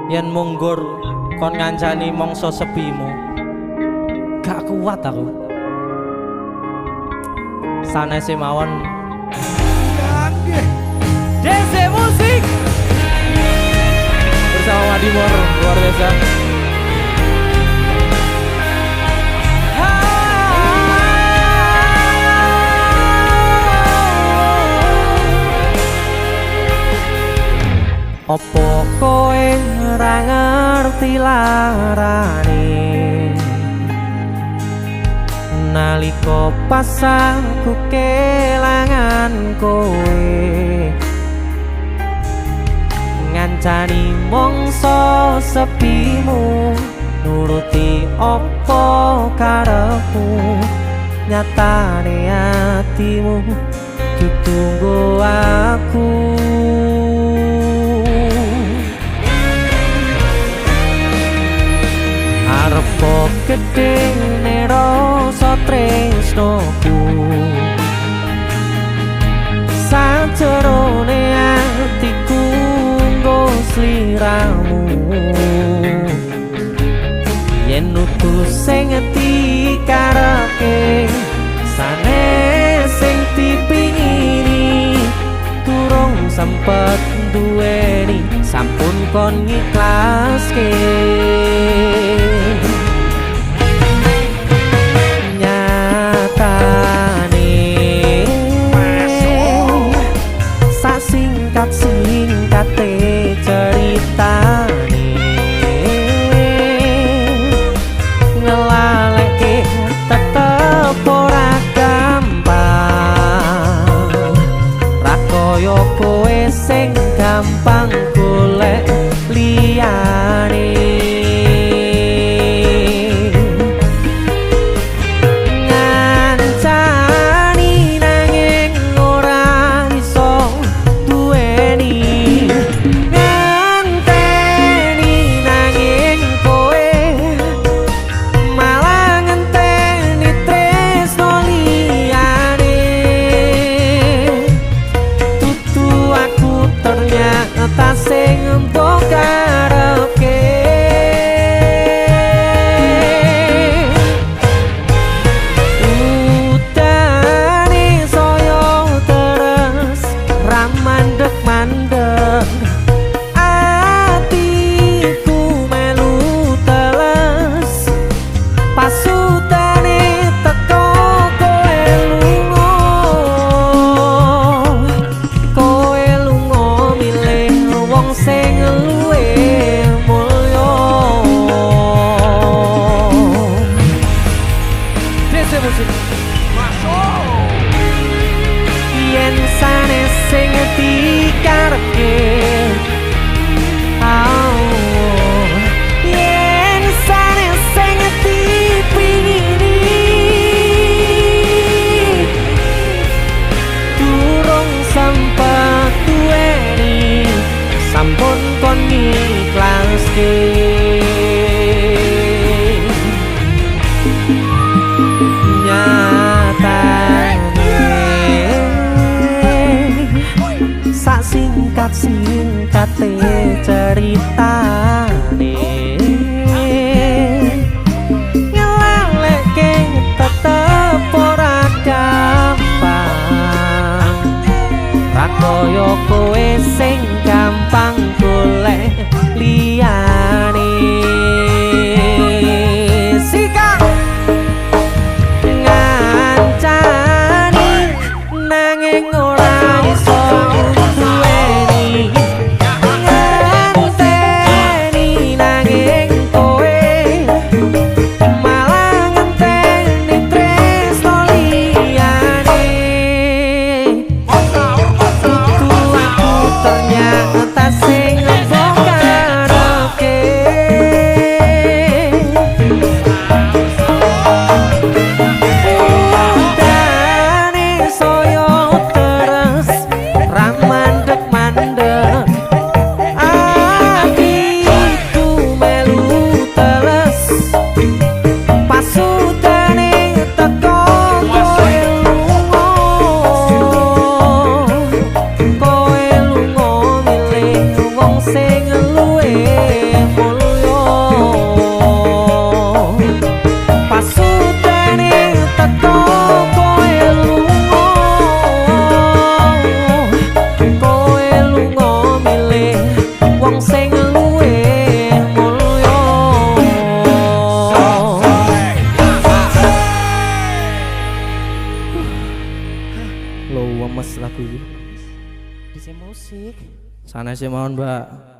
Yen munggur kon ngancani mongso sepimu, gak kuat aku. Sanese mawon. DC Musik bersama Wadimor luar biasa. Opo kowe ora ngerti larane nalika pas aku kelangan kowe, ngancani mongso sepimu, nuruti opo karepmu, nyatane atimu ditunggu aku. Arepo gedene rasa tresnoku, sajerone atiku nggo sliramu. Yen nutu sing dikarepke sanes sing dipingini, durung sempet duweni sampun kon ngiklaske. Nyatane sak singkat-singkate ceritane, ngelaleke tetep ora gampang, ra kaya kowe sing gampang golek liyane. Ngancani nanging ora iso duweni, ngenteni nanging kowe malah ngenteni tresno liyane. Dudu aku ternyata sing mbok karepke. Udane saya terus ra mandek-mandek, atiku melu teles, pasutane teko kowe lunga. Kowe lunga milih wong sing luwih mulya. DC Musik. Yen sanes sing dikarepke, oh, yen sanes sing dipingini, durung sempet duweni sampun kon ngiklaske. Nyatane sak singkat-singkate ceritane, ngelaleke tetep ora gampang, ra kaya kowe sing gampang golek liyane. Sikat ngancani nanging ora iso duweni, ngenteni nanging kowe malah ngenteni tresno liyane. Dudu aku ternyata Lemes lagu iki. Dise musik. Sanese mawon, Mbak.